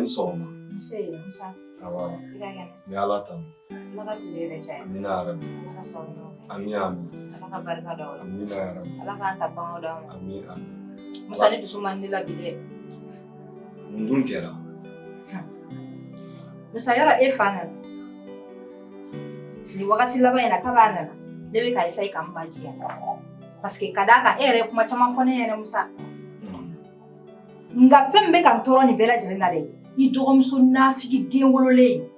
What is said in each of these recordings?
ni sɔgɔma. Nse Musa. Awa. I ka kɛnɛ. Ni Ala tanu. Ala ka tile yɛrɛ caya. Amina yarabi. Ala ka sababu ɲuman kɛ. Ami ami. Ala ka barika da o la. Amina yarabi. Ala k'an ta bangaw d'an ma. Ami ami. Musa ne dusu man di la bi dɛ. Mun dun kɛra? Musa yɔrɔ e fa nana. Nin wagati laban in na kab'a nana ne bɛ ka essayer ka n majigin. Parce que ka d'a kan e yɛrɛ ye kuma caman fɔ ne ɲɛna Musa. Nka fɛn min bɛ ka n tɔɔrɔ nin bɛɛ lajɛlen na dɛ, i dɔgɔmuso nafigi den wololen.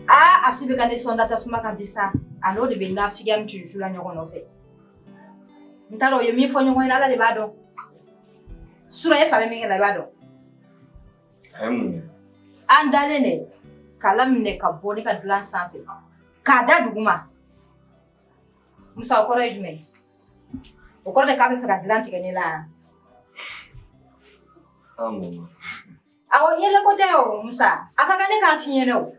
Aa a si bɛ ka ne sɔn da tasuma kan bi sa, a n'o de bɛ nafigiya ni tuju la ɲɔgɔn nɔfɛ. N t'a dɔn o ye min fɔ ɲɔgɔn ɲɛna Ala de b'a dɔn. Sura e fa bɛ min kɛ la i b'a dɔn. A ye mun kɛ? An dalen dɛ, k'a laminɛ ka bɔ ne ka dilan sanfɛ, k'a da duguma. Musa o kɔrɔ ye jumɛn ye? O kɔrɔ de k'a bɛ fɛ ka dilan tigɛ ne la. Ah mama. Awɔ yɛlɛko tɛ o Musa, a ka kan ne k'a f'i ɲɛna o.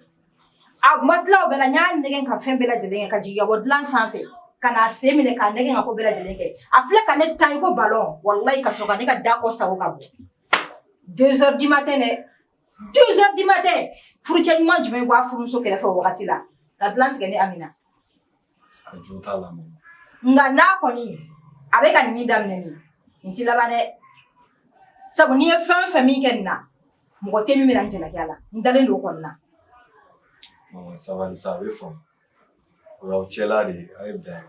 A ma tila o bɛɛ la, n y'a nɛgɛn ka fɛn bɛɛ lajɛlen kɛ ka jigin ka bɔ dilan sanfɛ ka n'a sen minɛ k'a nɛgɛn ka ko bɛɛ lajɛlen kɛ. A filɛ ka ne ta i ko balon, walayi ka sɔrɔ ka ne ka da kɔ sago ka bɔ. 2 heures du matin dɛ. 2 heures du matin. Furucɛ ɲuman jumɛn bɔ a furumuso kɛrɛfɛ o wagati la? Ka dilan tigɛ ne Amina. A jo t'a la mama. Nka n'a kɔni a bɛ ka nin min daminɛ nin, nin ti laban dɛ. Sabu n'i ye fɛn o fɛn min kɛ nin na, mɔgɔ tɛ min bɛna n jalaki a la. N dalen don o kɔni na. Mama sabali sa, a bɛ faamu. O y'aw cɛla de ye, a ye bɛn a la.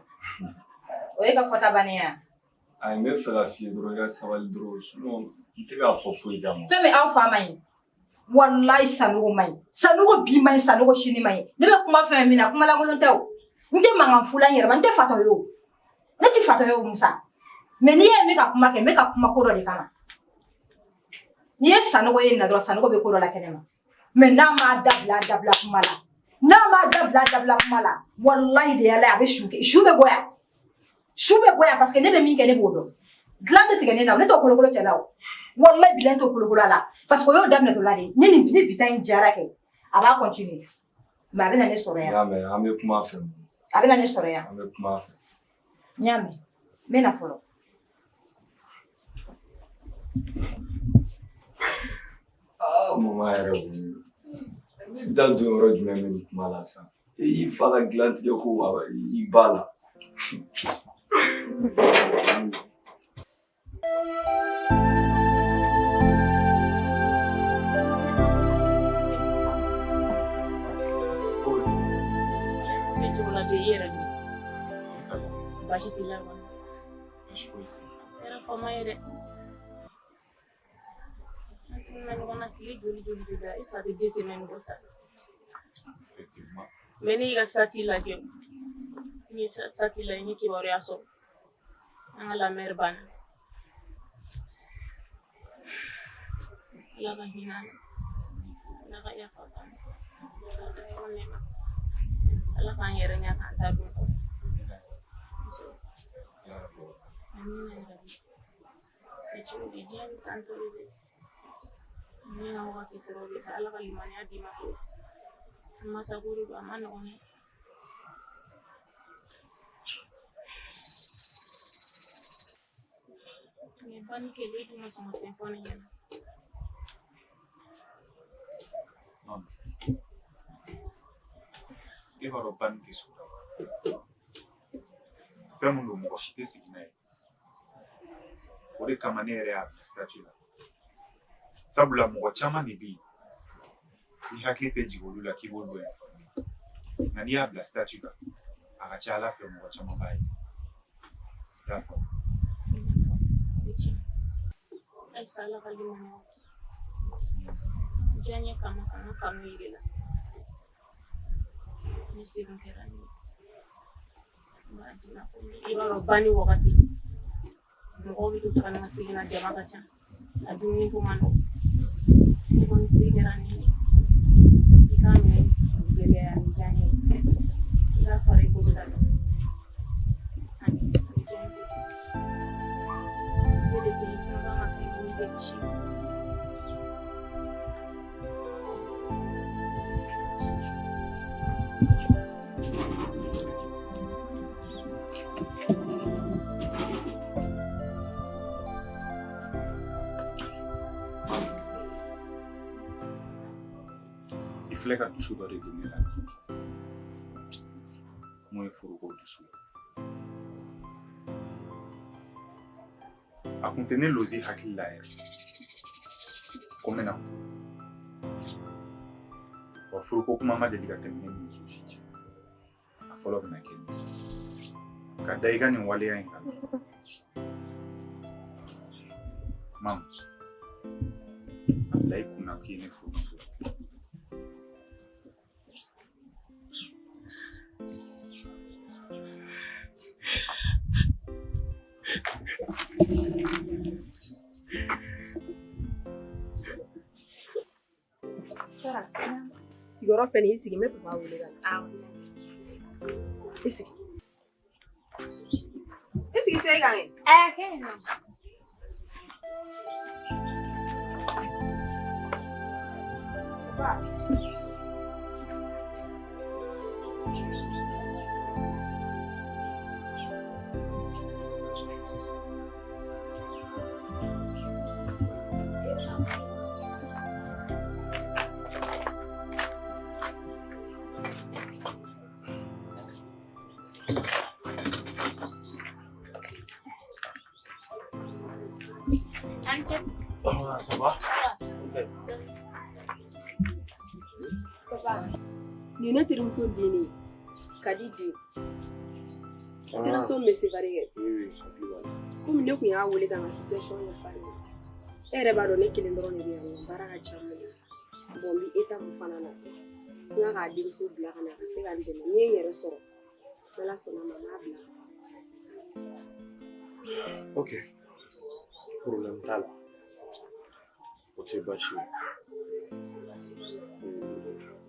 O ye ka fɔta bannen ye wa? Ayi, n bɛ fɛ ka f'i ye dɔrɔn i ka sabali dɔrɔn sinon n tɛ k'a fɔ foyi kama. Fɛn min aw fa man ɲi. Walayi Sanogo man ɲi. Sanogo bi man ɲi, Sanogo sini man ɲi. Ne bɛ kuma fɛn min na, kuma lankolon tɛ o. N tɛ mankan fu la n yɛrɛ ma, n tɛ fatɔ ye o. Ne tɛ fatɔ ye o Musa. Mais n'i y'a ye n bɛ ka kuma kɛ, n bɛ ka kuma ko dɔ de kama. N'i ye Sanogo ye nin na dɔrɔn, Sanogo bɛ ko dɔ la kɛnɛ ma. Mais n'a m'a dabila dabila kuma la, n'a m'a dabila dabila kuma la, walayi de y'Ala ye a bɛ su kɛ, su bɛ bɔ yan. Su bɛ bɔ yan parce que ne bɛ min kɛ ne b'o dɔn. Dilan tɛ tigɛ ne na, ne t'o kolokolo cɛ la o. Walayi bilayi n t'o kolokolo a la parce que o y'o daminɛtɔla de ye. Ni bi ta in diyara kɛ, a b'a continuer. Mais a bɛna ne sɔrɔ yan. N y'a mɛn, an bɛ kuma a fɛ. A bɛna ne sɔrɔ yan. An bɛ kuma a fɛ. N y'a mɛn. N bɛ na fɔlɔ. Aa mama yɛrɛ kɔni. Ne da don yɔrɔ jumɛn bɛ nin kuma la sisan? E y'i fa ka dilan tigɛ ko i ba la. Ne cogo la bɛ i yɛrɛ dun. Baasi t'i la kɔni. Kɛra faama ye dɛ. An tununna ɲɔgɔn na tile joli joli joli la, e fa bɛ 2 semaines bɔ sa. Mais ne y'i ka statut lajɛ, n ye statut lajɛ, n ye kibaruya sɔrɔ. An ka la mère banna. Ala ka hinɛ a la. Ala ka yafa k'an ma. Ala ka dayɔrɔ nɛɛma. Ala k'an yɛrɛ ɲɛ k'an ta dun kɔ. Amina yarabi. Mɛ cogo di, diɲɛ bɛ tan tɔ de dɛ. Ni ka wagati sera o bɛ taa, Ala ka limaniya d'i ma ko. Masa ko de don, a ma nɔgɔn dɛ. Nin banni kɛlen, e dun ma sɔn ka fɛn fɔ ne ɲɛna. E b'a dɔn banni tɛ so. Fɛn min don, mɔgɔ si tɛ sigi n'a ye. O de kama ne yɛrɛ y'a bila statut la. Sabula mɔgɔ caman de bɛ yen, i hakili tɛ jigin olu la k'i b'olu informer. Nka n'i y'a bila statut kan, a ka ca Ala fɛ mɔgɔ caman b'a ye. I y'a faamu? Halisa Ala ka limaniya di. Diya kama ka n ka kanu yir'i la. Ni segin kɛra n ye. N b'a d'i ma komi i b'a dɔn banni wagati mɔgɔw bɛ to taga ni ka segin na, jama ka ca, a dumuni ko man nɔgɔn. Ne kɔni se kɛra nin ye, i k'a minɛ ni dusu gɛlɛya ni diyaɲɛ ye, i k'a fara i bolo la dɔrɔn. Ani a bɛ diya n ye. Se de tɛ n ye, sinon kan ka fɛn ɲini tɛ kisi. filɛ ka dusu dɔ de don ne la mun ye furuko dusu ye. A kun tɛ ne Lozi hakili la yɛrɛ ko n bɛna muso furu. Wa furuko kuma ma deli ka tɛmɛ ne ni muso si cɛ. A fɔlɔ bɛna kɛ nin ye. Ka da i ka nin waleya in kan. Mamu, a bila i kunna k'i ye ne furumuso ye. Sara, sigiyɔrɔ filɛ nin ye, i sigi n bɛ papa wele ka na. I sigi. I sigi se kan kɛ. Ɛɛ, kɛ nin na. An cɛ. Ah, ça va? Papa, nin ye ne terimuso den de ye. Kadi den. Terimuso min bɛ Sevare kɛ. Komi ne kun y'a wele ka n ka situation ɲɛf'a ye. E yɛrɛ b'a dɔn ne kelen dɔrɔn de bɛ yan nɔ, baara ka ca n bolo. Bon n bɛ étape fana na. N ka k'a denmuso bila ka na a ka se ka n dɛmɛ. Ni ye n yɛrɛ sɔrɔ, n'Ala sɔnna a ma, n b'a bila. Ok. Problème t'a la. O tɛ baasi ye.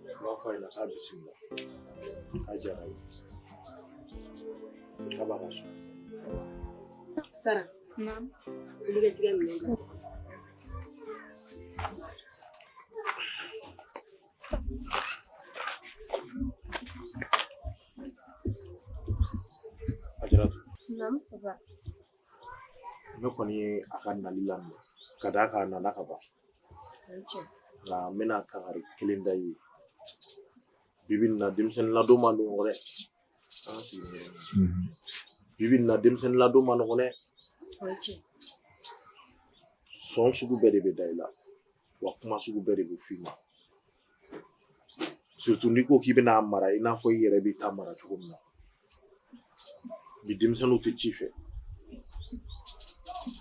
N b'a fɔ a ɲɛna k'a bisimila. K'a diyara n ye. K'a b'a ka so. Sara, Naamu. wuli ka tigɛ minɛn bila so kɔnɔ. Ajaratu, Naamu, papa. ne kɔni ye a ka nali laminɛ ka d'a kan a nana ka ban. O ye tiɲɛ. Nka n bɛna kangari kelen da i ye. Bi bi in na denmisɛnnin ladon ma nɔgɔn dɛ. An ka sigi nin yɔrɔ in na. Bi bi in na denmisɛnnin ladon ma nɔgɔn dɛ. O ye tiɲɛ. Sɔn sugu bɛɛ de bɛ da i la, wa kuma sugu bɛɛ de bɛ f'i ma. Surtout n'i ko k'i bɛna mara i n'a fɔ i yɛrɛ b'i ta mara cogo min na. Bi denmisɛnninw tɛ ci fɛ.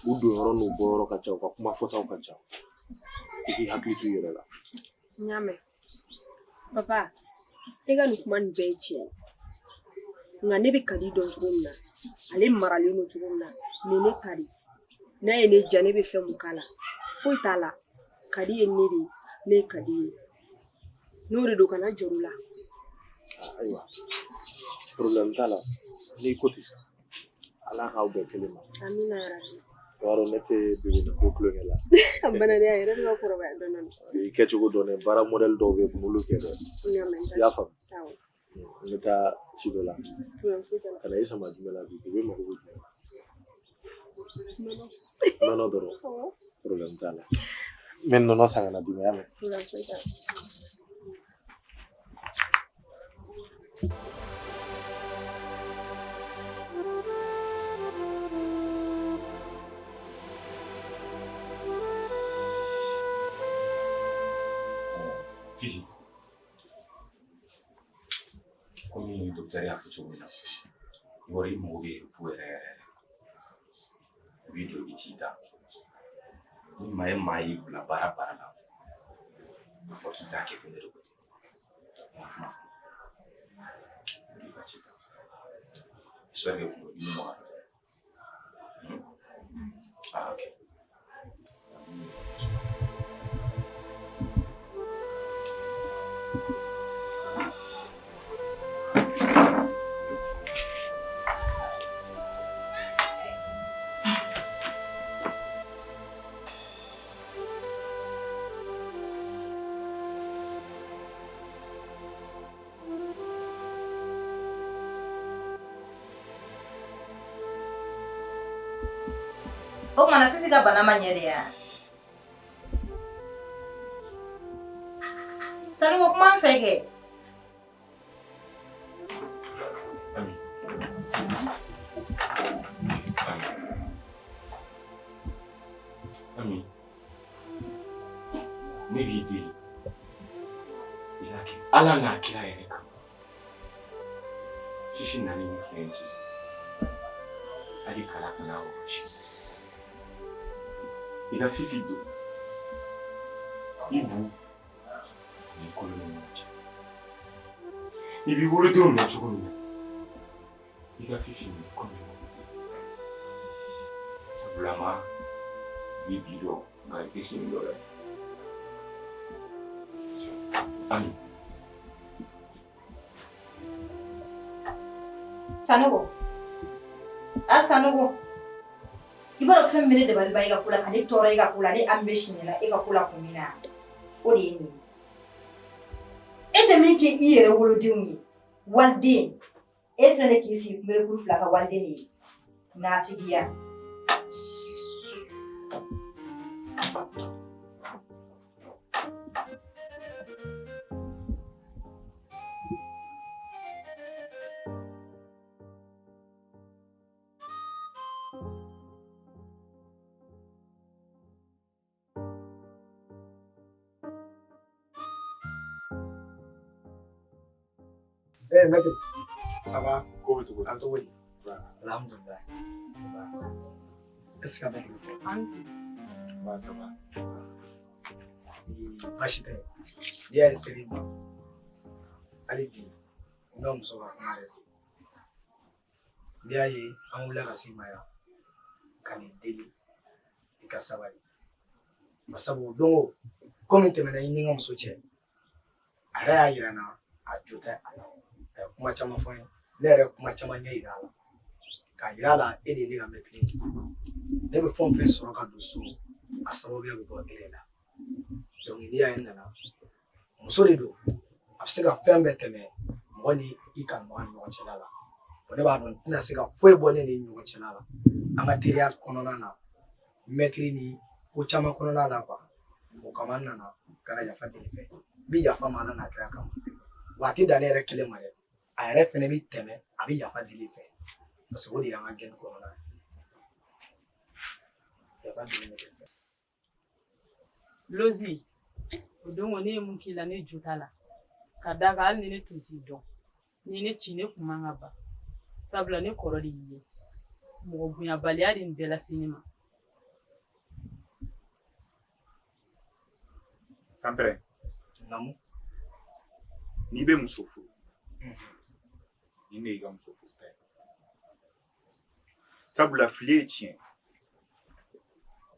U don yɔrɔ n'u bɔ yɔrɔ ka ca, u ka kuma fɔtaw ka ca. I k'i hakili to i yɛrɛ la. N y'a mɛn. Papa, e ka nin kuma nin bɛɛ ye tiɲɛ ye. Nka ne bɛ Kadi dɔn cogo min na, ale maralen don cogo min na, nin ne ta de ye. N'a ye ne diya, ne bɛ fɛn mun k'a la, foyi t'a la. Kadi ye ne de ye, ne ye Kadi ye. N'o de don, kana jɔrɔ o la. Ayiwa, problème t'a la. N'i ko ten, Ala k'aw bɛn kelen ma. Amina yarabi. I b'a dɔn ne tɛ bébé ko tulonkɛ la. A bana dɛ, a yɛrɛ bɛ ka kɔrɔbaya dɔɔnin dɔɔnin. I kɛcogo dɔn dɛ, baara modèle dɔw bɛ yen, kun b'olu kɛ dɛ. N y'a mɛn. I y'a faamu? Awɔ. N bɛ taa ci dɔ la. Problème foyi t'a la. Ka na i sama jumɛn la bi, bébé mago bɛ jumɛn na? Nɔnɔ. Nɔnɔ dɔrɔn. Awɔ. Problème t'a la. N bɛ nɔnɔ san ka na d'i ma, i y'a mɛn? Problème foyi t'a la. Fifi, komi docteur y'a fɔ cogo min na, i b'a dɔn i mago bɛ repos yɛrɛ yɛrɛ. I b'i don i t'i da. Ni maa ye maa y'i bila baara baara la, a fɔ k'i t'a kɛ ko ne de ko ten. N ka kuma faamu. I ka ci ta. J'espère que kunkolodimi nɔgɔyara dɛ. Ah, ok. O tuma na Fifi ka bana ma ɲɛ de ya? Sanogo kuma n fɛ kɛ. Ami. Ami. Ne b'i deli. I k'a kɛ Ala n'a kira yɛrɛ kama. Fifi nani min filɛ nin ye sisan. Hali kala kana a wɔsi. I ka Fifi don i bu ni kolo ni ɲɔgɔn cɛ. I b'i wolodenw minɛ cogo min na, i ka Fifi minɛ komi i woloden. Sabula maa i bɛ bi dɔn nka i tɛ sini dɔn dɛ. Ami. Sanogo. A Sanogo. I b'a dɔn fɛn min bɛ ne dabali ban e ka ko la ka ne tɔɔrɔ e ka ko la ne Ami bɛ si ɲɛna e ka ko la kun min na o de ye nin ye. E tɛ min kɛ i yɛrɛ wolodenw ye waliden e filɛ ne k'i sigi kunberekuru fila ka waliden de ye nafigiya. Eh, maître, ça va? Ko bɛ cogo di? A bɛ cogo di? Alhamdulillah. Est-ce que a bɛ cogo di? Ba ça va. Baasi tɛ. N'i y'a ye n ser'i ma, hali bi n ka muso ka kuma de don. N'i y'a ye an wulila ka s'i ma yan ka n'i deli i ka sabali. Basabu o don o ko min tɛmɛna i ni n ka muso cɛ, a yɛrɛ y'a yira n na a jo tɛ a la. A ye kuma caman fɔ n ye, ne yɛrɛ ye kuma caman ɲɛ yira a la. K'a yira a la e de ye ne ka mɛtiri ye. Ne bɛ fɛn o fɛn sɔrɔ ka don so, a sababuya bɛ bɔ e de la. Donc n'i y'a ye n nana, muso de don, a bɛ se ka fɛn bɛɛ tɛmɛ mɔgɔ ni i kanubaga ni ɲɔgɔn cɛla la. Bon ne b'a dɔn n tɛna se ka foyi bɔ ne ni ɲɔgɔn cɛla la. An ka teriya kɔnɔna na, mɛtiri ni ko caman kɔnɔna la quoi. O kama n nana ka na yafa deli fɛ. N bɛ yafa ma Ala n'a kira kama. Wa a tɛ dan ne yɛrɛ kelen ma dɛ. A yɛrɛ fɛnɛ bɛ tɛmɛ, a bɛ yafa deli fɛ. Parce que o de y'an ka gɛnni kɔnɔna ye. Yafa deli ne fɛ. Lozi, o don ne ye mun k'i la ne jo t'a la. Ka d'a kan hali ni ne tun t'i dɔn, n'i ne ci ne kun man ka ban. Sabula ne kɔrɔ de y'i ye. Mɔgɔ bonyabaliya de nin bɛɛ lase ne ma. Sanpɛrɛ. Naamu. N'i bɛ muso furu, nin de y'i ka muso furu ta ye. Sabula fili ye tiɲɛ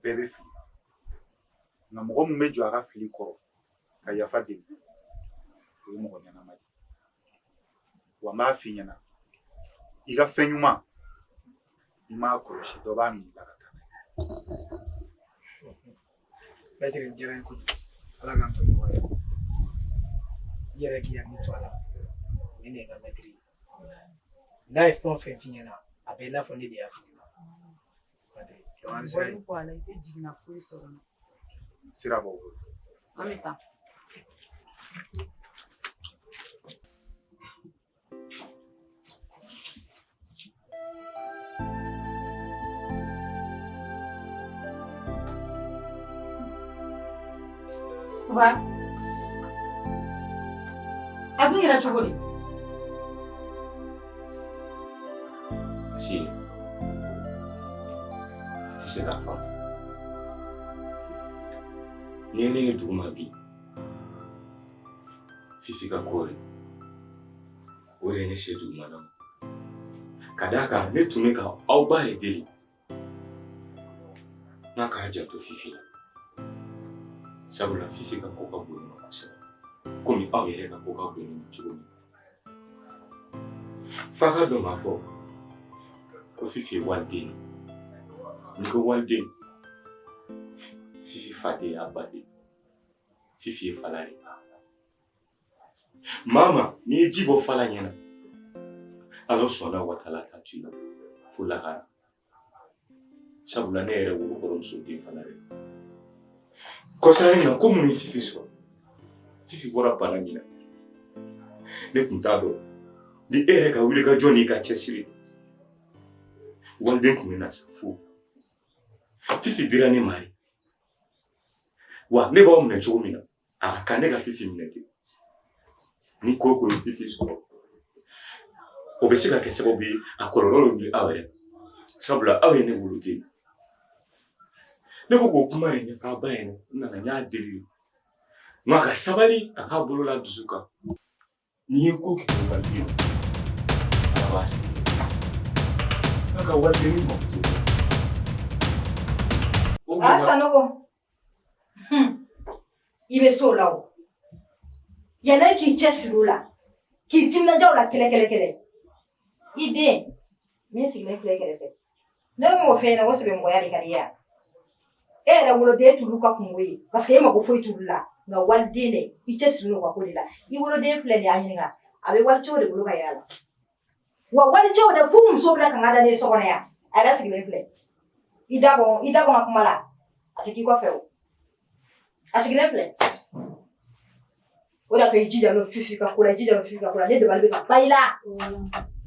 bɛɛ bɛ fili nka mɔgɔ min bɛ jɔ a ka fili kɔrɔ ka yafa deli o ye mɔgɔ ɲɛnama de ye wa n b'a f'i ɲɛna i ka fɛn ɲuman i m'a kɔlɔsi dɔ b'a minɛ i la ka taa n'a ye. Mɛtiri nin diyara n ye kojugu. Ala k'an to ɲɔgɔn ye. I yɛrɛ k'i hakili to a la. Nin de ye n ka mɛtiri ye. N'a ye fɛn o fɛn f'i ɲɛna, a bɛ i n'a fɔ ne de y'a f'i ɲɛna. Mɛtiri, donc an bɛ sira Bɔlen kɔ a la i tɛ jiginna foyi sɔrɔ n na. Sira b'aw bolo. An bɛ taa. Papa, a dun kɛra cogo di? Si. Tɛ se k'a faamu. N'i ye ne ye duguma bi, Fifi ka ko de o de ye ne se dugumana ma. Ka d'a kan ne tun bɛ ka aw ba de deli n'a k'a janto Fifi la. Sabula Fifi ka ko ka bon ne ma kosɛbɛ. Komi aw yɛrɛ ka ko ka bon ne ma cogo min. F'a ka dɔn k'a fɔ ko Fifi ye waliden ye. N'i ko waliden, Fifi fa tɛ yen, a ba tɛ yen. Fifi ye fala de ye. Maa ma n'i ye ji bɔ fala ɲɛna, Ala sɔnna wa taala t'a to i la fo lahara. Sabula ne yɛrɛ wolokɔrɔmuso den fana de. Kɔsa in na ko minnu ye Fifi sɔrɔ, Fifi bɔra bana min na, ne tun t'a dɔn ni e yɛrɛ ka wuli ka jɔ n'i ka cɛsiri, waliden tun bɛ na sa fo. Fifi dira ne ma de. Wa ne b'aw minɛ cogo min na, a ka kan ne ka Fifi minɛ ten. Ni ko ko ye Fifi sɔrɔ, o bɛ se ka kɛ sababu ye a kɔlɔlɔ bɛ wuli aw yɛrɛ, sabula aw ye ne woloden. Ne ko k'o kuma in ɲɛfɔ a ba ɲɛna, n nana n y'a deli n ko a ka sabali, a k'a bolo la dusu kan. N'i ye ko kɛ waliden na, Ala b'a sara. N'a ka waliden ni mako t'o la. A Sanogo, i bɛ s'o la o. Yanni k'i cɛ siri o la, k'i timinandiya o la kɛlɛ kɛlɛ kɛlɛ. I den min sigilen filɛ kɛrɛfɛ, ne bɛ m'o f'e ɲɛna ko sɛbɛmɔgɔya de ka di i ye wa? E yɛrɛ woloden t'olu ka kungo ye parce que e mako foyi t'olu la, nka waliden dɛ, i cɛ sirilen o ka ko de la. I woloden filɛ nin ye, a ɲininka, a bɛ walicɛw de bolo ka yaala. Wa walicɛw de f'u muso bila kanga da ne so kɔnɔ yan, a yɛrɛ sigilen filɛ. I da bɔ, i da bɔ n ka kuma la, a tɛ k'i kɔfɛ o. A sigilen filɛ. O de y'a to i jija n'o Fifi ka ko la, i jija n'o Fifi ka ko la, ne dabali bɛ ka ban i la.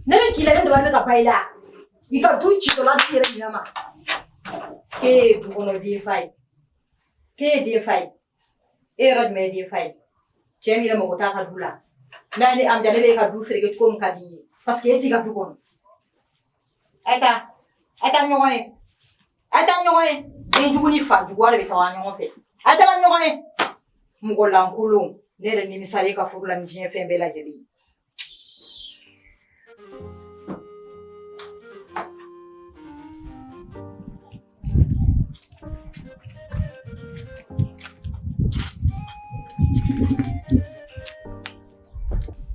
Ne bɛ k'i la, ne dabali bɛ ka ban i la. I ka du citɔla t'i yɛrɛ ɲinɛ ma. K'e ye du kɔnɔ denfa ye. K'e ye denfa ye. E yɔrɔ jumɛn ye denfa ye? Cɛ min yɛrɛ mago t'a ka du la. N'a ye ne Amida, ne b'e ka du feere cogo min ka di n ye. Parce que e t'i ka du kɔnɔ. A ye taa. A ye taa ɲɔgɔn ye. A ye taa ɲɔgɔn ye. Den jugu ni fa jugu de bɛ taa ɲɔgɔn fɛ. A ye taa ɲɔgɔn ye. Mɔgɔ lankolon. Ne yɛrɛ nimisara e ka furu la ni diɲɛ fɛn bɛɛ lajɛlen ye.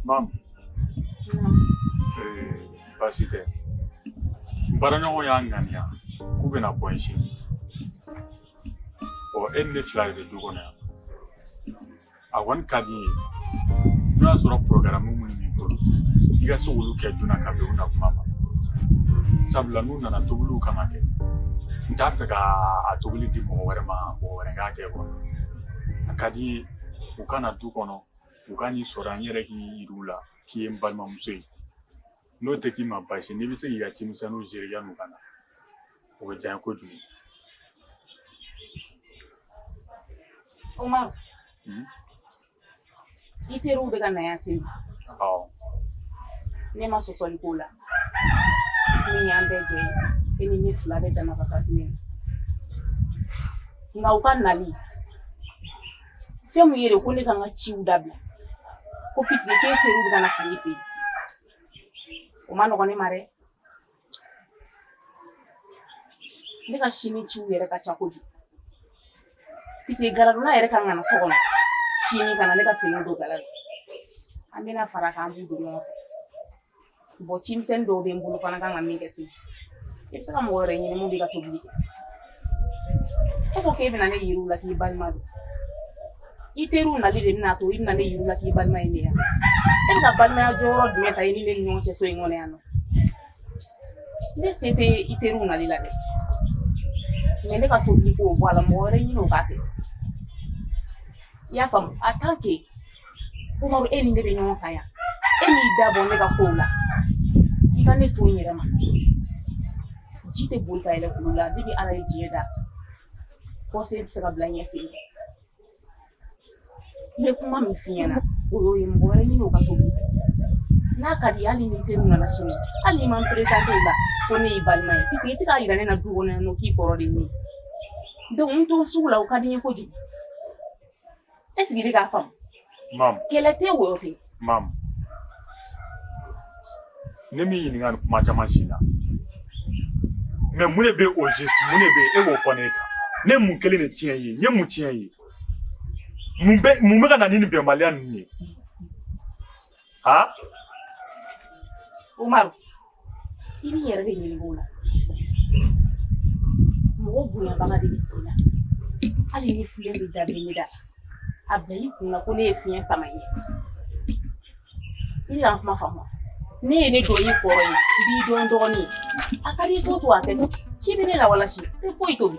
Mam. Baasi tɛ. N baaraɲɔgɔn y'a ŋaniya k'u bɛna bɔ yen sini. Ɔ, e ni ne fila de bɛ du kɔnɔ yan. A kɔni ka di n ye n'o y'a sɔrɔ programme minnu b'i bolo, i ka se k'olu kɛ joona ka bɛn u na kuma ma. Sabula n'u nana, tobiliw kan ka kɛ. N t'a fɛ ka a tobili di mɔgɔ wɛrɛ ma, mɔgɔ wɛrɛ k'a kɛ quoi. A ka di n ye u ka na du kɔnɔ, u ka n'i sɔrɔ yan, n yɛrɛ k'i yir'u la k'i ye n balimamuso ye. N'o tɛ k'i ma baasi, n'i bɛ se k'i ka cimisɛnninw gérer yan'u ka na, o bɛ diya n ye kojugu. Umaru, i teriw bɛ ka na yan sini. Awɔ. Ne ma sɔsɔli k'o la. Min y'an bɛɛ jɛ ye, e ni ne fila bɛɛ dama ka kan jumɛn? Nka u ka nali, fɛn mun ye de ko ne ka n ka ciw dabila, ko puisque k'e teriw bɛ ka na tile fɛ yen, o ma nɔgɔn ne ma dɛ. Ne ka sini ciw yɛrɛ ka ca kojugu, puisque galadonna yɛrɛ kan ka na so kɔnɔ sini ka na ne ka finiw don gala la. An bɛna fara kan, an b'u don ɲɔgɔn fɛ. Bon, cimisɛnnin dɔw bɛ n bolo fana kan ka min kɛ sini, i bɛ se ka mɔgɔ wɛrɛ ɲini mun b'i ka tobili kɛ. E ko k'e bɛna ne yir'u la k'i balima don. I teriw nali de bɛna to i bɛna ne yir'u la k'i balima ye ne ya. E bɛ ka balimaya jɔyɔrɔ jumɛn ta i ni ne ni ɲɔgɔn cɛ so in kɔnɔ yan nɔ? Ne se tɛ i teriw nali la dɛ, mais ne ka tobili k'o bɔ a la, mɔgɔ wɛrɛ ɲini o k'a kɛ. I y'a faamu? En tant que Umaru, e ni ne bɛ ɲɔgɔn kan yan, e m'i da bɔ ne ka kow la, i ka ne to n yɛrɛ ma. Ji tɛ boli ka yɛlɛ kulu la. Depuis Ala ye diɲɛ da, kɔsen tɛ se ka bila ɲɛ sen. N bɛ kuma min f'i ɲɛna, o y'o ye. Mɔgɔ wɛrɛ ɲini o ka tobili kɛ. N'a ka di, hali n'i teriw nana sini, hali n'i ma n présenté u la ko ne y'i balima ye, puisque i tɛ k'a yira ne na du kɔnɔ yan nɔ k'i kɔrɔ de ye ne ye. Donc n to sugu la, o ka di n ye kojugu. Est ce que i bɛ k'a faamu? Mam. Kɛlɛ tɛ, wɔyɔ tɛ. Mam, ne m'i ɲininka nin kuma caman si la, mais mun de bɛ au juste, mun de bɛ yen, e b'o fɔ ne ye tan. Ne ye mun kelen de tiɲɛ i ye? N ye mun tiɲɛ i ye? Mun bɛ ka na ni nin bɛnbaliya ninnu ye, han? Umaru, i b'i yɛrɛ de ɲininka o la. Mɔgɔ bonyabaga de bɛ sen na. Hali ni filen bɛ dabiri ne da la, a bila i kun na ko ne ye fiɲɛ sama i ye. I bɛ ka n kuma faamu? Ne ye ne dɔn i kɔrɔ ye, n b'i dɔn dɔgɔnin ye. A ka di i to a kɛ ten. Ci bɛ ne la wala si n tɛ foyi tobi.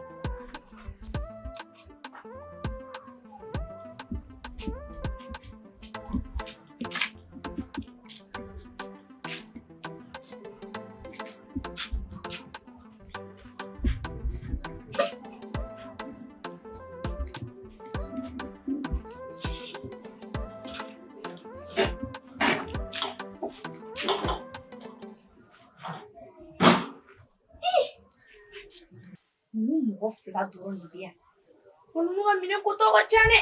mɔgɔ fila dɔrɔn de bɛ yan. Ko ninnu ka minɛn kotɔ ka ca dɛ.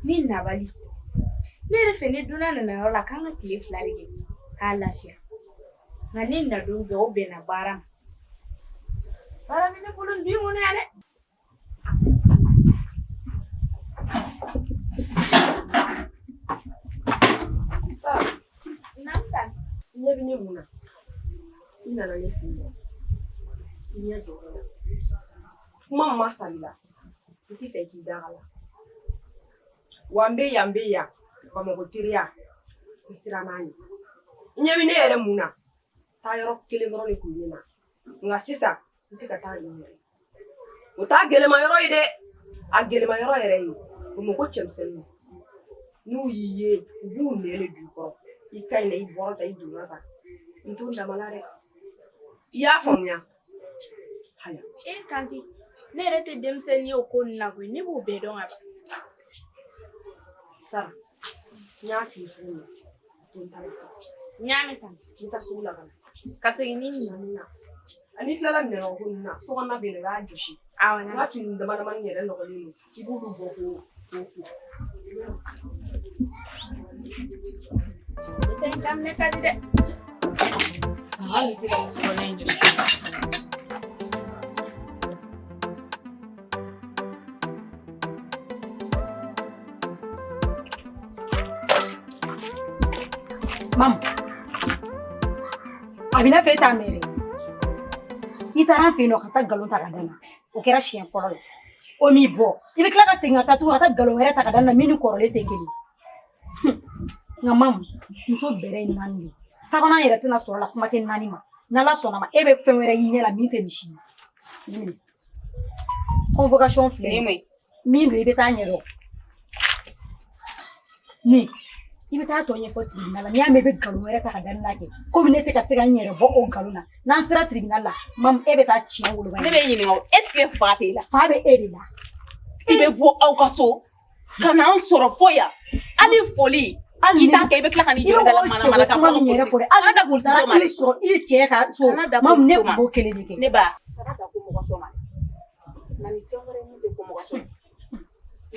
Ni nabali. Ne yɛrɛ fɛ ni dunan nana yɔrɔ la k'an ka tile 2 de kɛ k'a lafiya. Nka ne nadon bɛɛ o bɛnna baara ma. Baara bɛ ne bolo nin du in kɔnɔ yan dɛ. Ɲɛ bɛ ne mun na i nana ne fɛ yen i ɲɛ jɔ ne la kuma min ma sali la n tɛ fɛ k'i da a la wa n bɛ yan n bɛ yan bamakɔ teriya n siranna a ɲɛ i ɲɛ bɛ ne yɛrɛ mun na taa yɔrɔ kelen dɔrɔn de tun bɛ ne na nka sisan n tɛ ka taa yen yɛrɛ o t'a gɛlɛma yɔrɔ ye dɛ a gɛlɛma yɔrɔ yɛrɛ ye bamakɔ cɛmisɛnninw n'u y'i ye u b'u nɛn de don i kɔrɔ i ka ɲi dɛ i bɔra tan i donna tan n t'o dama la dɛ i y'a faamuya haya E tanti ne yɛrɛ tɛ denmisɛnnin ye o ko ninnu na koyi ne b'o bɛɛ dɔn ka ban. Sara n y'a f'i ye cogo min na to n ta la N y'a mɛn tanti. N bɛ taa sugu la ka na Ka segin ni nin ye. Ani tilala minɛnɔgɔ ko ninnu na so kɔnɔna bɛ yen nɔ i b'a jɔsi. Awɔ n ka fini dama damani yɛrɛ nɔgɔlen don i b'olu bɔ k'o k'o ko. Ne tɛ n daminɛ ka di dɛ. Hali tɛ ka so kɔnɔ in jɔsi. Mamu, a bɛ n'a fɔ e t'a mɛn dɛ. I taara an fɛ yen nɔ ka taa nkalon ta ka da n na. O kɛra siɲɛ fɔlɔ ye. O m'i bɔ. I bɛ tila ka segin ka taa tugun ka taa nkalon wɛrɛ ta ka da n na min ni kɔrɔlen tɛ kelen ye. Nka Mamu, muso bɛrɛ ye 4 de ye. Sabanan yɛrɛ tɛna sɔrɔ a la kuma tɛ 4 ma. N'Ala sɔnna ma e bɛ fɛn wɛrɛ y'i ɲɛ la min tɛ nin si ye. Nin minɛ. Convocation filɛ nin ye. Min don i bɛ taa ɲɛdɔn. Nin i bɛ taa tɔ ɲɛfɔ tribunal la n'i y'a mɛn i bɛ nkalon wɛrɛ ta ka da ne la kɛ komi ne tɛ ka se ka n yɛrɛ bɔ o nkalon na n'an sera tribunal la Mamu e bɛ taa tiɲɛ woloma. Ne bɛ ɲininka o est ce que fa t'e la. Fa bɛ e de la. I bɛ bɔ aw ka so ka na an sɔrɔ fo yan hali foli i t'a kɛ i bɛ tila ka n'i jɔ da la mana mana ka fɔ min yɛrɛ fɔ dɛ hali da polisi so ma i sɔrɔ i cɛ ka so Mamu ne tun b'o kelen de kɛ. Ne ba kana da ko mɔgɔ so ma na ni fɛn wɛrɛ mun tɛ ko mɔgɔ so ye.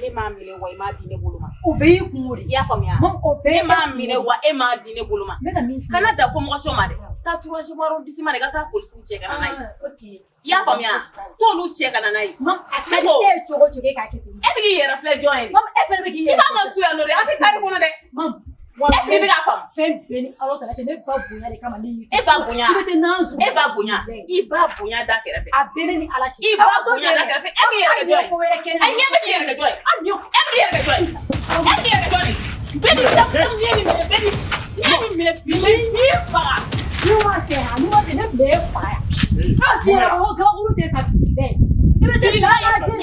Ne m'a minɛ wa i m'a di ne bolo ma. O bɛɛ y'i kungo de. I y'a faamuya? O bɛɛ Ne m'a minɛ wa e m'a di ne bolo ma. N bɛ ka min f'i ye. Kana da ko mɔgɔ so ma dɛ. Taa troisième arrondissement de ka taa polisiw cɛ ka na n'a ye. I y'a faamuya? T'olu cɛ ka na n'a ye. Mamu a ka di e ye cogo o cogo e k'a kɛ ten. E bɛ k'i yɛrɛ filɛ jɔn ye? Mamu e fɛnɛ bɛ k'i yɛrɛ. I b'an ka so yan nɔ dɛ, an tɛ carré kɔnɔ dɛ. Mamu Est ce que i bɛ k'a faamu? Fɛn bɛɛ ni Ala tala cɛ ne ba bonya de kama ne y'i. E ba bonya. I bɛ se n'an zon. E ba bonya. I ba bonya da kɛrɛfɛ. A bɛɛ ne ni Ala cɛ. I ba bonya da kɛrɛfɛ. E bɛ k'i yɛrɛ kɛ jɔn ye? Ko wɛrɛ kɛ ne la. Ayi e bɛ k'i yɛrɛ kɛ jɔn ye? Hali ni E bɛ k'i yɛrɛ kɛ jɔn ye? E bɛ k'i yɛrɛ kɛ jɔn ye? Bɛɛ ni n'i ye nin minɛ bɛɛ ni n'i ye nin minɛ bi n b'i faga. N'u ma kɛ yan n'u ma kɛ ne tun bɛ e faga yan. N'a f'i ɲɛna ko gabakuru tɛ sa bi dɛ. I bɛ se I b'a dɔn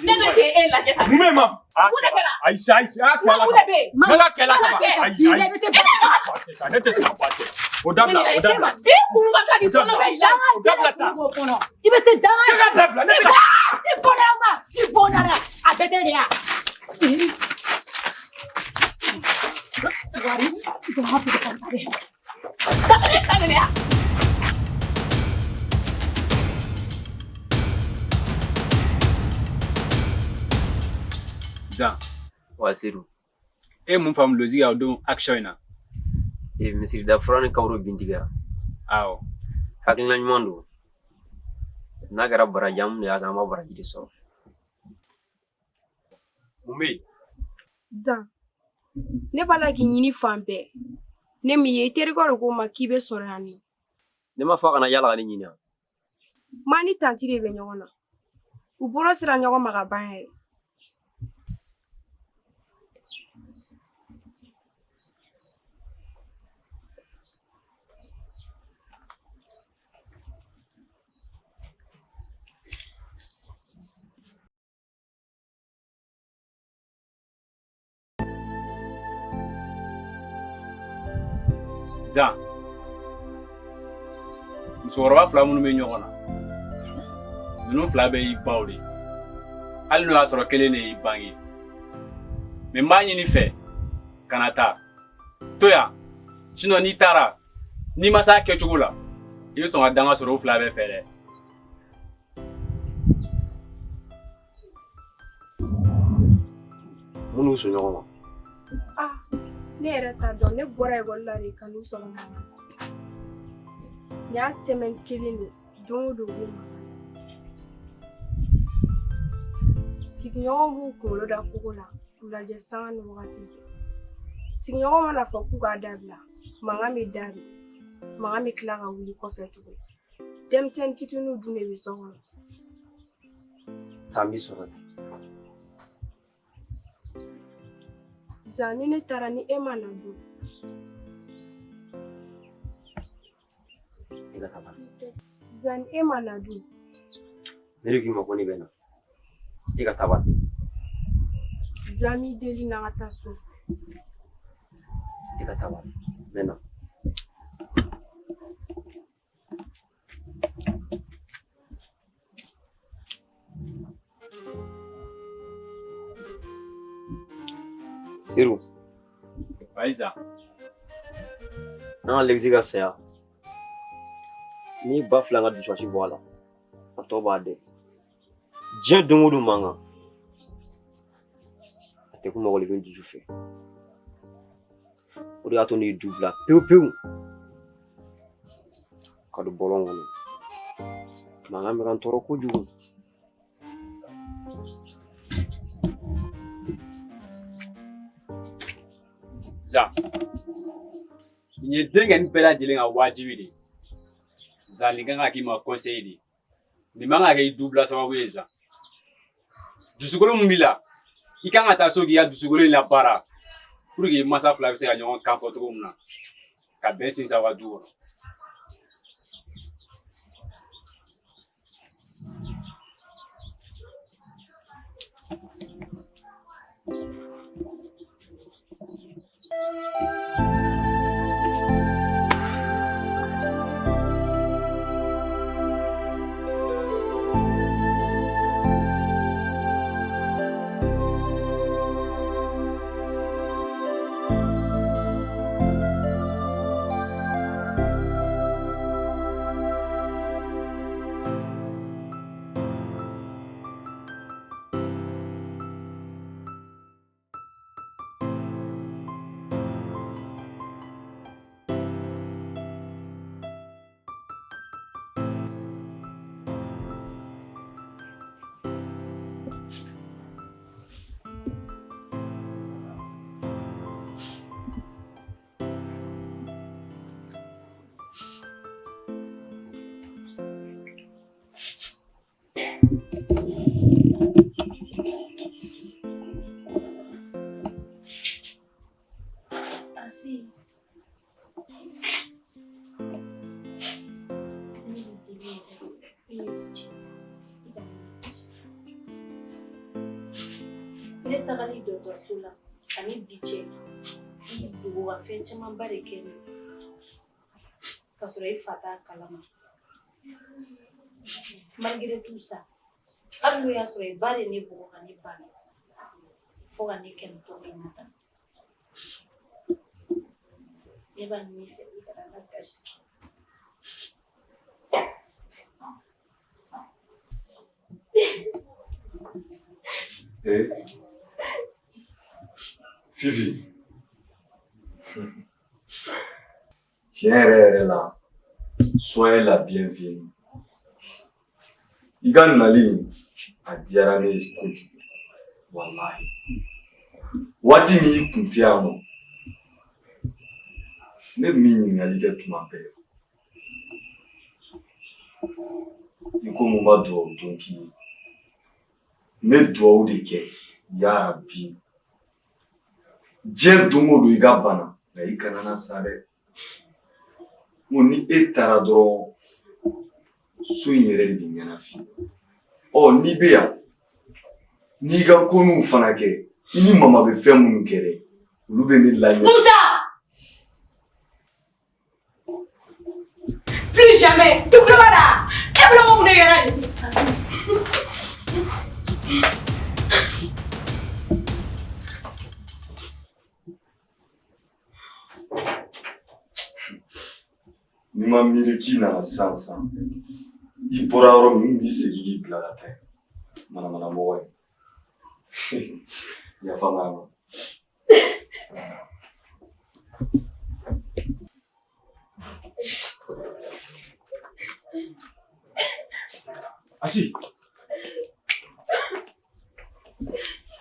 ne bɛ k'e lajɛ tan. Mun bɛ yen Mamu? Mun de kɛra? Ayi ayi a kɛla Mun de bɛ yen? Ne ka kɛla kama. Ayi ayi. Ne tɛ se ka bɔ a cɛ. O dabila o dabila. Bi kun ka ka di kɔnɔ bɛ la. O dabila sa. I bɛ se danga. E ka dabila ne tɛ. I bɔnna ma i bɔnna la a bɛɛ tɛ de ya. Wari jama fɛ ka taa dɛ. Dabila ka minɛ ya. Zan. Wa Sedu. E ye mun faamu Lozi ka o don action in na? Ee misirida fura ni kaburu bintigiya. Awɔ. Hakilina ɲuman don. N'a kɛra baraji an minnu y'a kɛ an b'a baraji de sɔrɔ. Mun bɛ yen? Zan, ne b'a la k'i ɲini fan bɛɛ. Ne m'i ye i terikɛ de ko n ma k'i bɛ sɔrɔ yan nɔ. Ne ma fɔ a kana yala ka ne ɲini wa? Ma ni tanti de bɛ ɲɔgɔn na. U bolo sera ɲɔgɔn ma ka ban yɛrɛ. Zan musokɔrɔba fila minnu bɛ ɲɔgɔn na ninnu fila bɛɛ y'i baw de ye hali n'o y'a sɔrɔ kelen de y'i bange mais n b'a ɲini fɛ kana taa to yan sinon n'i taara n'i ma s'a kɛcogo la i bɛ sɔn ka danga sɔrɔ o fila bɛɛ fɛ dɛ. Mun n'u sɔn ɲɔgɔn ma? Ah, ne yɛrɛ t'a dɔn. Ne bɔra ekɔli la de ka n'u sɔrɔ mankan na. Nin y'a semaine kelen de, don o don u bɛ mankan na. Sigiɲɔgɔnw b'u kunkolo da kogo la k'u lajɛ sanga ni wagati bɛɛ. Sigiɲɔgɔnw mana fɔ k'u k'a dabila, mankan bɛ da de, mankan bɛ tila ka wuli kɔfɛ tugun. Denmisɛnnin fitininw dun de bɛ so kɔnɔ. Taa, n b'i sɔrɔ yen. Zan, ni ne taara ni e ma na dun? I ka taa bani. Zan, ni e ma na dun? Ne de k'i ma ko ne bɛ na. I ka taa bani. Zan, n b'i deli, na ka taa so. I ka taa bani. N bɛ na. Seru. Ayiza. An ka Lexi ka saya. N'i ba fila ka dusukasi bɔ a la, a tɔ b'a dɛn. Diɲɛ don o don mankan. A tɛ kun mɔgɔninfin dusu fɛ. O de y'a to ne ye du bila pewu pewu. Ka don bɔlɔn kɔnɔ. Mankan bɛ ka n tɔɔrɔ kojugu. Zan, nin ye denkɛ nin bɛɛ lajɛlen ka wajibi de ye. Zan, nin kan ka k'i ma conseil de ye. Nin man ka kɛ i dubila sababu ye. Zan, dusukolo min b'i la, i kan ka taa so k'i ka dusukolo in labaara pour que i mansa fila bɛ se ka ɲɔgɔn kan fɔ cogo min na ka bɛn sinsin aw ka du kɔnɔ. Asi. Ne b'i deli yɛrɛ de, i ni ce. I ka ne ci. Ne tagali dɔgɔtɔrɔso la ani bi cɛ, i y'i dogo ka fɛn camanba de kɛ ne ka sɔrɔ i fa t'a kalama. Malgré tout ça, hali n'o y'a sɔrɔ i ba de ne bugɔ ka ne banna fo ka ne kɛ nin cogo in na tan. Ne b'a ɲini i fɛ, i kana n lagasi. Eh, Fifi. Tiɲɛ yɛrɛ yɛrɛ la, soyez la bienvenue. I ka nali a diyara ne ye kojugu. Walahi. Waati min i kun tɛ yan nɔ, ne tun bɛ ɲininkali kɛ tuma bɛɛ. I ko mun ma duwawu don k'i ye. N bɛ duwawu de kɛ yarabi. Diɲɛ don o don i ka bana, nka i kana na sa dɛ. N ko ni e taara dɔrɔn, so in yɛrɛ de bɛ ɲɛnafin. Ɔ n'i bɛ yan, n'i ka koninw fana kɛ, i ni mama bɛ fɛn minnu kɛ dɛ, olu bɛ ne laɲɛ. Musa! Plus jamais! I tulo b'a la? E bolo ko mun de kɛra nin? N'i ma miiri k'i nana sisan sisan, i bɔra yɔrɔ min, n b'i segin k'i bila ka taa yen. Manamana mɔgɔ ye. Yafa n ma. Asi.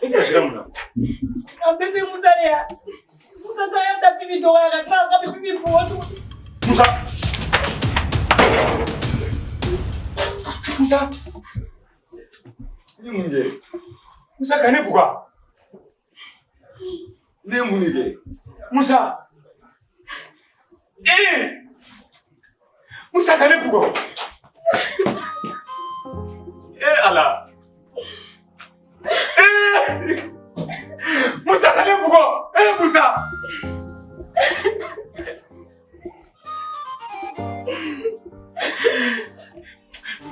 E kasira mun na? A bɛɛ tɛ Musa de ya. Musa ta y'a ta Fifi dɔgɔya ka tila k'a bɛ Fifi bugɔ tuguni. Musa. Musa. I ye mun kɛ? Musa ka ne bugɔ. Ne ye mun de kɛ? Musa. Ee! Musa ka ne bugɔ. Ee Ala. Ee! Musa ka ne bugɔ. Ee Musa.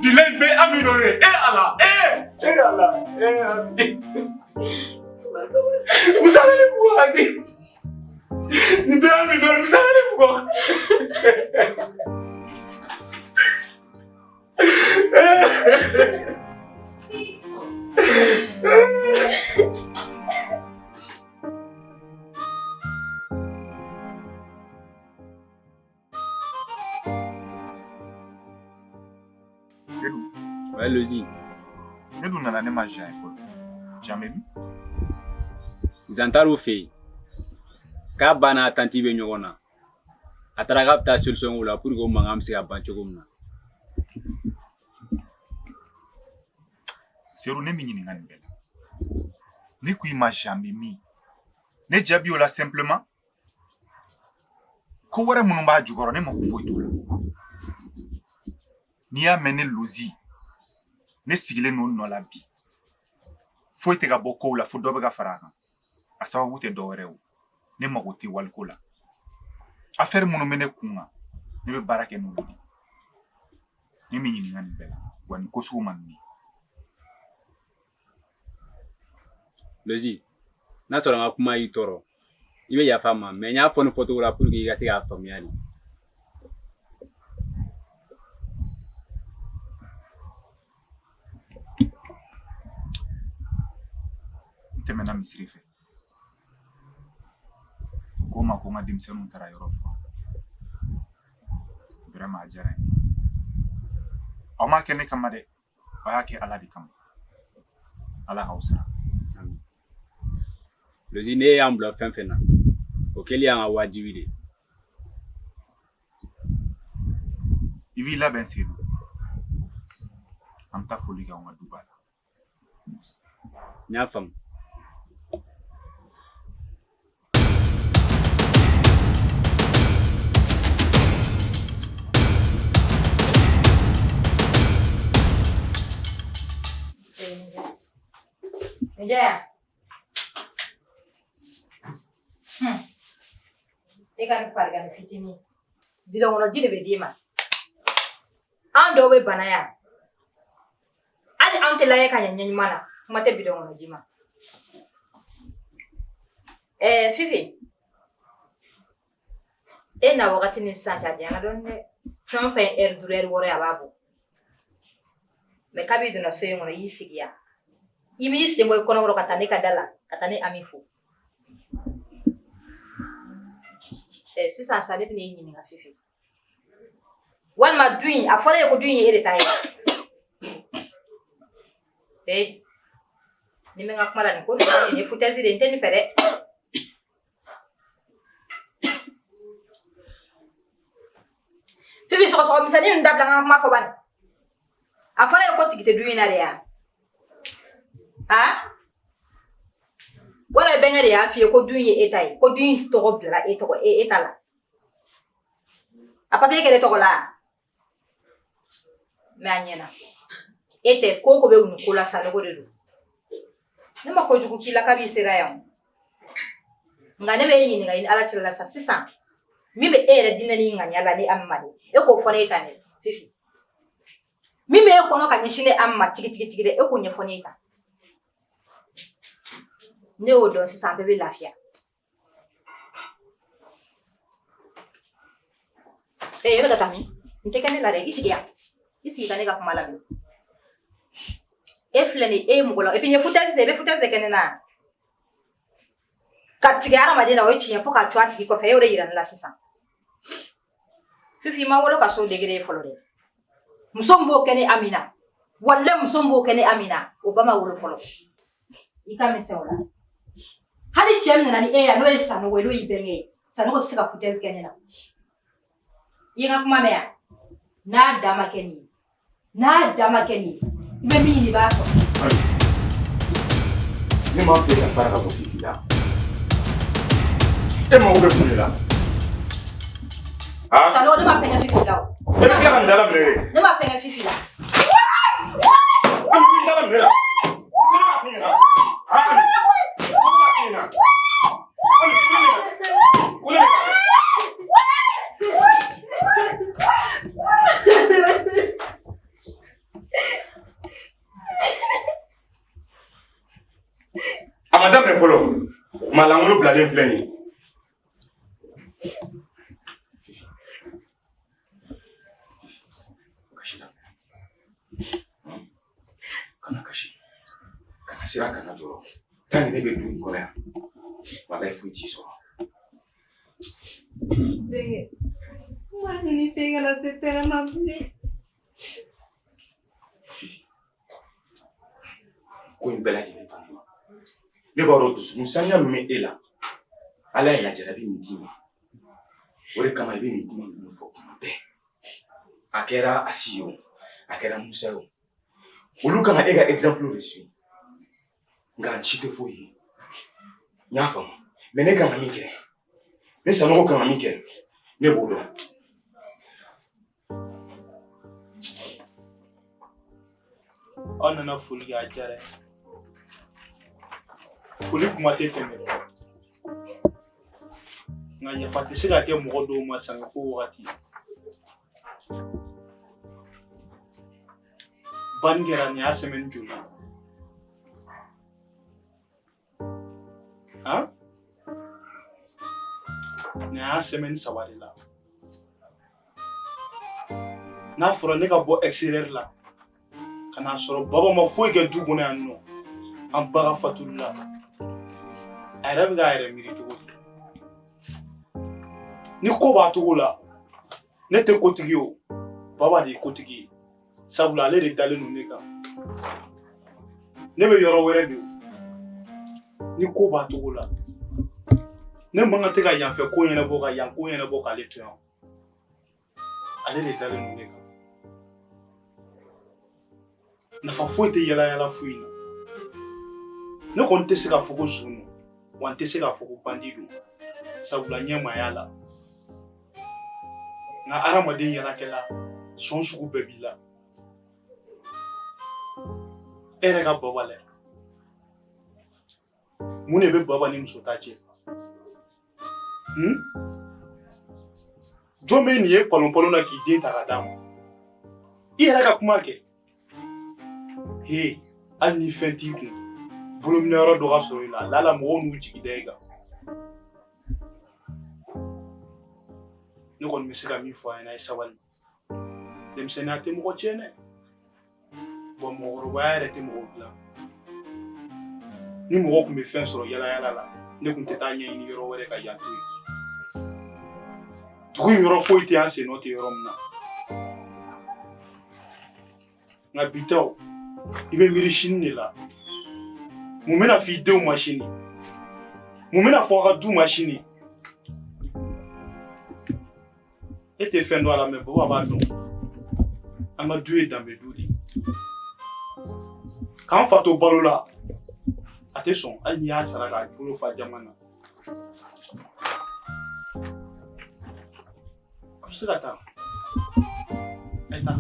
Bilayi bɛ Ami nɔ ye. Ee Ala. Ee! Ee Ala. Ee Ami. Musa ka ne bugɔ Asi. Nin bɛɛ Ami nɔ ye. Musa ka ne bugɔ. Seydou. Ouais, Lozi. Ne dun nana ne ma Jean ye fɔlɔ. Jean bɛ min? Zan taar'o fɛ yen k'a ba n'a tanti bɛ ɲɔgɔn na a taara k'a bɛ taa solution k'o la pour que o mankan bɛ se ka ban cogo min na. Seydou ne m'i ɲininka nin bɛɛ la. Ne ko i ma Jean bɛ min? Ne jaabi o la simplement ko wɛrɛ minnu b'a jukɔrɔ ne mako foyi t'o la. N'i y'a mɛn ne Lozi ne sigilen don nɔ la bi foyi tɛ ka bɔ kow la fo dɔ bɛ ka fara a kan a sababu tɛ dɔ wɛrɛ o ne mago tɛ waliko la affaire minnu bɛ ne kun kan ne bɛ baara kɛ n'olu de ne m'i ɲininka nin bɛɛ la wa nin ko sugu man di ne ye. Lozi n'a sɔrɔ n ka kuma y'i tɔɔrɔ i bɛ yafa n ma mais n y'a fɔ nin fɔcogo la pour que i ka se k'a faamuya de. N tɛmɛna misiri fɛ u ko n ma ko n ka denmisɛnninw taara yɔrɔ furan vraiment a diyara n ye aw m'a kɛ ne kama dɛ aw y'a kɛ ala de kama ala k'aw sara. Lozi ne y'an bila fɛn fɛn na o kɛli y'an ka wajibi de ye. I b'i labɛn Seydou an bɛ taa foli kɛ anw ka duba la. N y'a faamu. Nijaya. E ka nin farigan fitinin. Bidɔn kɔnɔ ji de bɛ d'i ma. An dɔw bɛ bana yan. Hali an tɛ lajɛ ka ɲɛ ɲɛ ɲuman na. Kuma tɛ bidɔn kɔnɔ ji ma. Ɛɛ Fifi. E na wagati ni sisan cɛ a janyana dɔɔnin dɛ. Fɛn o fɛn ye ɛri 5 ɛri 6 ye a b'a bɔ. Mais kabi i donna so in kɔnɔ i y'i sigi yan. I b'i sen bɔ i kɔnɔkɔrɔ ka taa ne ka da la ka taa ne Ami fo. Ɛ sisan sa ne bɛna e ɲininka Fifi. Walima du in a fɔra e ye ko du in ye e de ta ye. Ee ni bɛ n ka kuma la nin ko nin ye foutaise de ye n tɛ nin fɛ dɛ. Fifi sɔgɔsɔgɔ misɛnnin ninnu dabila n ka kuma fɔ bani. A fɔra e ye ko tigi tɛ du in na de ya? A? Wala i bɛnkɛ de y'a f'i ye ko du in ye e ta ye, ko du in tɔgɔ bilara e tɔgɔ e ta la. A papiye kɛra e tɔgɔ la. Mais a ɲɛna. E tɛ ko o ko bɛ nin ko la Sanogo de don. Ne ma kojugu k'i la kabi i sera yan. Nka ne bɛ e ɲininka i ni Ala cɛla la sa sisan min bɛ e yɛrɛ diinɛ ni ŋaniya la ne Ami ma dɛ e k'o fɔ ne ye tan dɛ Fifi. Min bɛ e kɔnɔ ka ɲɛsin ne Ami ma tigitigi dɛ e k'o ɲɛfɔ ne ye tan. Ne y'o dɔn sisan an bɛɛ bɛ lafiya. Ee e bɛ ka taa min? N tɛ kɛ ne la dɛ i sigi yan. I sigi ka ne ka kuma lamɛn. E filɛ nin ye e ye mɔgɔ la et puis nin ye foutaise de ye i bɛ foutaise de kɛ ne na. Ka tigɛ hadamaden na, o ye tiɲɛ fo k'a to a tigi kɔfɛ. E y'o de yira ne la sisan. Fifi, i ma wolo ka s'o degré ye fɔlɔ dɛ. Muso min b'o kɛ ne Amina, walayi muso min b'o kɛ ne Amina, o ba ma wolo fɔlɔ. I ka misɛn o la. Hali cɛ min nana ni e ye yan, n'o ye Sanogo ye, n'o y'i bɛnkɛ ye, Sanogo tɛ se ka foutaise kɛ ne la. I ye n ka kuma mɛn yan? N'a dan ma kɛ nin ye, n'a dan ma kɛ nin ye, i bɛ min ɲini i b'a sɔrɔ. Ne m'a fɛ ka fara ka bɔ Fifi la. E mago bɛ mun de la? Ah? Sanogo, ne ma fɛn kɛ Fifi la o. E bɛ tila ka n dala minɛ de. Ne ma fɛn kɛ Fifi la. An bɛ n dala minɛ la. Ne m'a f'i ɲɛna. Ah, ne m'a f'i ɲɛna. Ko ne bɛ ka kɛ. A ma daminɛ fɔlɔ. Maa lankolon bilalen filɛ nin ye. Kana kasi, kana siran, kana jɔrɔ. Tant que ne bɛ du in kɔnɔ yan, walayi foyi t'i sɔrɔ. Bɛnkɛ, n b'a ɲini i fɛ i kana se tɛrɛn ma bilen. Ko in bɛɛ lajɛlen to ne ma. Ne b'a dɔn dusukun saniya min bɛ e la, Ala ye lajarabi min d'i ma, o de kama i bɛ nin kuma ninnu fɔ kuma bɛɛ. A kɛra Asi ye o, a kɛra Musa ye o, olu kan ka e ka exemple de suivre. Nka n si tɛ foyi ye. N y'a faamu, mais ne kan ka min kɛ, ne Sanogo kan ka min kɛ, ne b'o dɔn. Aw nana foli kɛ, a diyara n ye. Foli kuma tɛ tɛmɛ, nka yafa tɛ se ka kɛ mɔgɔ dɔw ma sangafo wagati. Banni kɛra nin y'a semaine joli ye? Han, nin y'a semaine 3 de la. N'a fɔra ne ka bɔ extérieur la ka n'a sɔrɔ baba ma foyi kɛ du kɔnɔ yan nɔ, an ba ka fatuli la, a yɛrɛ bɛ k'a yɛrɛ miiri cogo di? Ni ko b'a cogo la, ne tɛ kotigi ye o, baba de ye kotigi ye, sabula ale de dalen don ne kan. Ne bɛ yɔrɔ wɛrɛ de o. Ni ko b'a cogo la, ne man kan tɛ ka yanfɛ ko ɲɛnabɔ ka yan ko ɲɛnabɔ k'ale to yan. Ale de dalen don ne kan. Nafa foyi tɛ yala yala foyi in na. Ne kɔni tɛ se k'a fɔ ko zon don, wa n tɛ se k'a fɔ ko bandi don, sabula ɲɛ ma y'a la. Nka hadamaden yalakɛla, sɔn sugu bɛɛ b'i la. E yɛrɛ ka baba lajɛ. Mun de bɛ baba ni muso ta cɛ? Jɔn bɛ nin ye palonpalon na k'i den ta ka d'a ma? I yɛrɛ ka kuma kɛ. He, hali ni fɛn t'i kun, bolominɛyɔrɔ dɔ ka sɔrɔ i la, lala mɔgɔw n'u jigi da i kan. Ne kɔni bɛ se ka min fɔ a ɲɛna, ye sabali. Denmisɛnninya tɛ mɔgɔ tiɲɛ dɛ. Wa mɔgɔkɔrɔbaya yɛrɛ tɛ mɔgɔ dilan. Ni mɔgɔ tun bɛ fɛn sɔrɔ yala yala la, ne tun tɛ taa ɲɛɲini yɔrɔ wɛrɛ ka yan to yen. Dugu in yɔrɔ foyi tɛ an sen nɔ tɛ yɔrɔ min na. Nka bi taw, i bɛ miiri sini de la. Mun bɛna f'i denw ma sini? Mun bɛna fɔ aw ka du ma sini? E tɛ fɛn dɔn a la, mɛ baba b'a dɔn. An ka du ye danbe du de ye. K'an fa to balo la, a tɛ sɔn hali n'i y'a sara k'a bolo fa jama na. A bɛ se ka taa. A ye taa.